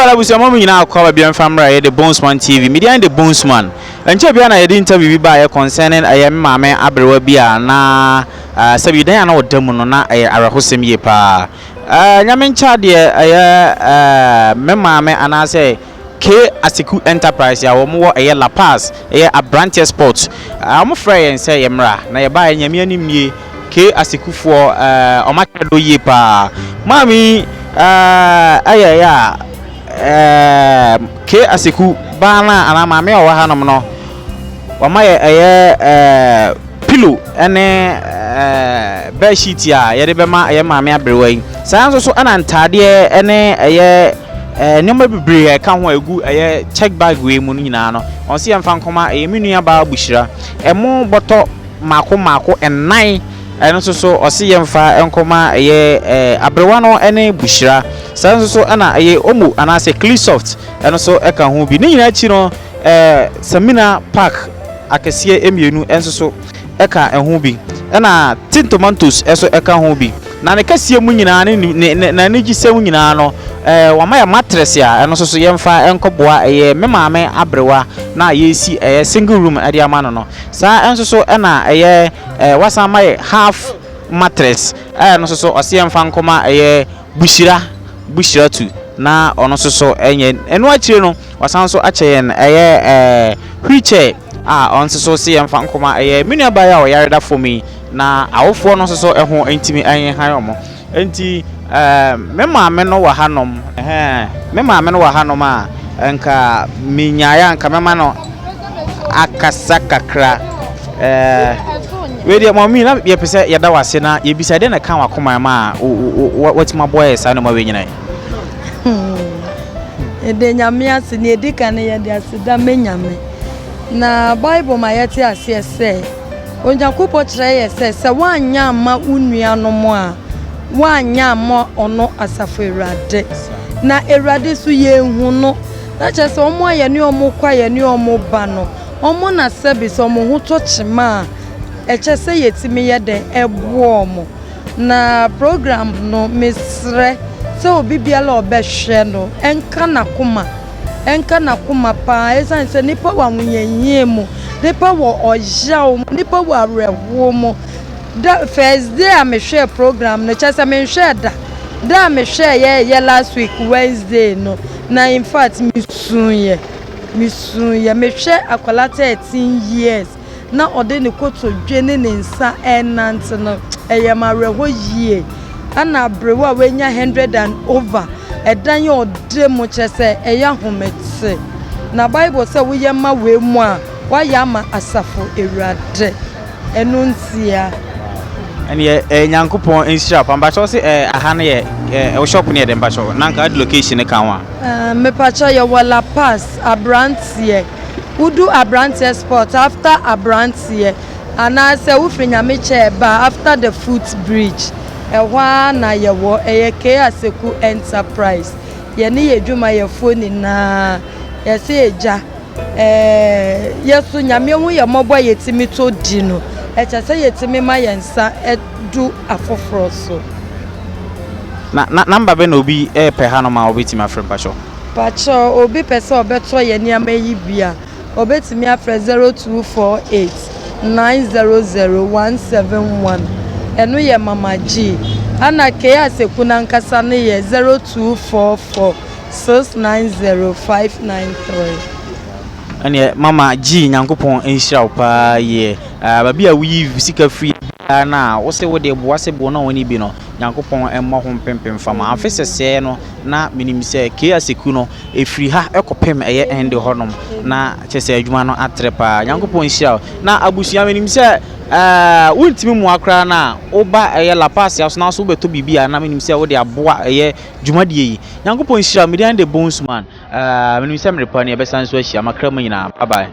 Alright, abusua mo nyinaa akɔ aba bia mfa mmra yɛ The Bonesman TV. Media ne The Bonesman. Nkyɛ bia na yɛde interview bi baeɛ concerning ɛyɛ me maame aberewa bi a na uh, sɛbi dan a na ɔda mu no na ɛyɛ awerɛhosɛm yie paa. Nyame nkyɛ adeɛ ɛyɛ me maame anaasɛ K Aseku Enterprise a wɔn wɔ ɛyɛ La Paz ɛyɛ Abranteɛ Sports. Wɔn frɛɛ yɛn sɛ yɛ mmra na yɛ baeɛ. Nyame anim nie, K Asekufoɔ wɔn akyɛ dɔ yie paa. Maame yi ɛyɛ ɛyɛ a K Aseku baa no a anaa maame a ɔwɔ hanom no wɔn ayɛ ɛyɛ pillow ne bed sheet a yɛde bɛma ɛyɛ maame aberewa yi. Saa nso so ɛna ntaadeɛ ne ɛyɛ nneɛma bebree a ɛka ho a ɛgu ɛyɛ check bag wei mu no nyinaa no, wɔn sɛ yɛmfa nkɔma ɛyɛ me nua baa Buhyira. Ɛmo bɔtɔ mmaako mmaako nnan, ɛno nso so ɔse yɛmfa nkɔma ɛyɛ aberewa no ne Buhyira. Saa nso so ɛna ɛyɛ Omo anaasɛ Cleansoft, ɛno nso ɛka ho bi. Ne nyinaa akyi no, Samina pack akɛseɛ mmienu nso so ɛka ɛho bi, ɛna tin tomatoes nso ɛka ho bi. Na ne kɛseɛ mu nyinaa ne ne ne n'anigyesɛm nyinaa no, wama yɛ mattress a ɛno nso so yɛmfa nkɔboa ɛyɛ me maame aberewa na yɛsi ɛyɛ single room ɛde ama no. Saa nso so ɛna ɛyɛ wasan ama yɛ half mattress, ɛno nso so ɔse yɛmfa nkɔma ɛyɛ Buhyira Buhyira tu na ɔno nso so ɛnyɛ. Ɛno akyire no, wasan nso akyɛ yɛn ɛyɛ wheelchair a ɔno nso so se yɛmfa nkɔma ɛyɛ me nua baa yi a ɔyare da fam yi na awofoɔ no nso so ɛho ntumi ɛnhan wɔn. Nti me maame no wɔ hanom, ɛhɛn, me maame no wɔ hanom a nka menyaeɛ a nka mɛma no akasa kakra. Wei deɛ, mɔmi, na yɛpɛ sɛ yɛda wo ase na yɛbisa deɛ na ɛka w'akoma ma a watumi aboa yɛ saa nneɛma wei nyinaa yi. Yɛde Nyame ase. Nea ɛdi kan no, yɛde aseda ma Nyame. Na Bible ma yɛte aseɛ sɛ Onyankopɔn kyerɛ yɛ sɛ, sɛ woanyɛ amma wo nuanom a, woanyɛ amma ɔno Asafo Awurade. Na Awurade so yɛnhu no, na kyerɛ sɛ ɔmo a yɛne ɔmo kɔ a yɛne ɔmo ba no, ɔmo na sɛbi sɛ ɔmo ho tɔ kyema a, ɛkyɛ sɛ yɛtumi yɛ dɛn ɛboa ɔmo. Na program no, mesrɛ sɛ obi biara a ɔbɛhwɛ no ɛnka n'akoma, ɛnka n'akoma paa, ɛsiane sɛ nipa wɔ ahohiahia mu, nipa wɔ ɔyaw mu, nipa wɔ awerɛhoɔ mu. Da first day a mehwɛ program no, kyerɛ sɛ menhwɛ da da a mehwɛ yɛ last week Wednesday no, na in fact mesuiɛ, mesuiɛ. Mehwɛ akwadaa 13 years na ɔde ne kotodwe ne ne nsa ɛnante no, ɛyɛ ma awerɛhɔ yie. Ɛna aberewa a wanya 100 and over, ɛdan yɛ ɔde mu, kyerɛ sɛ ɛyɛ ahomete. Na Bible sɛ woyɛ ma wei mu a, woayɛ ama Asafo Awurade. Ɛno ntia. Ɛneɛ Nyankopɔn nhyira pa. Mpakyɛw, sɛ aha no yɛ ɛwɔ shop no yɛ dɛ, mpakyɛw, na nka ade location no ka ho a? Mepakyɛ, yɛwɔ La Paz Aberanteɛ. Wodu Aberanteɛ Sport, after Aberanteɛ, anaasɛ wofiri Nyamekyɛ ba, after the foot bridge, ɛhɔ ara na yɛwɔ. Ɛyɛ K Aseku Enterprise. Yɛne yɛ adwumayɛfoɔ nyinaa yɛsɛ yɛgya yɛso Nyame ho yɛ mmɔbɔ a yɛtumi tɔ di no, ɛkyɛ sɛ yɛtumi ma yɛn nsa ɛdu afoforɔ so. Na number bɛ na obi ɛɛpɛ hanom a wobɛtumi afrɛ, mpakyɛw? Pakyɛ, obi pɛ sɛ ɔbɛtɔ yɛ nneɛma yi bi a, obetumi afrɛ 0248 900 171. Ɛno yɛ Mama G. Ana K Aseku nankasa no yɛ 0244 690 593. Ɛneɛ Mama G, Nyankopɔn nhyira wo paa yie. Baabi a woyi sika firi biara no a wo sɛ wode boa sɛ boɔ no a wɔne bi no, Nyankopɔn mmɔ ho mpempem fama. Afe sɛsɛɛ no na menim sɛ K Aseku no ɛfiri ha ɛkɔpem ɛyɛ ɛnde hɔnom na kyerɛ sɛ adwuma no atrɛ paa. Nyankopɔn nhyira wo. Na abusua, menim sɛ wontumi mmoa koraa no a, woba ɛyɛ La Paz so na so wobɛtɔ biribi a, na menim sɛ wode aboa ɛyɛ dwumadie yi. Nyankopɔn nhyira wo. Mede The Bonesman. Menim sɛ mmerɛ pa ni yɛbɛsan so ahyia. Makra mu nyinaa, bye bye.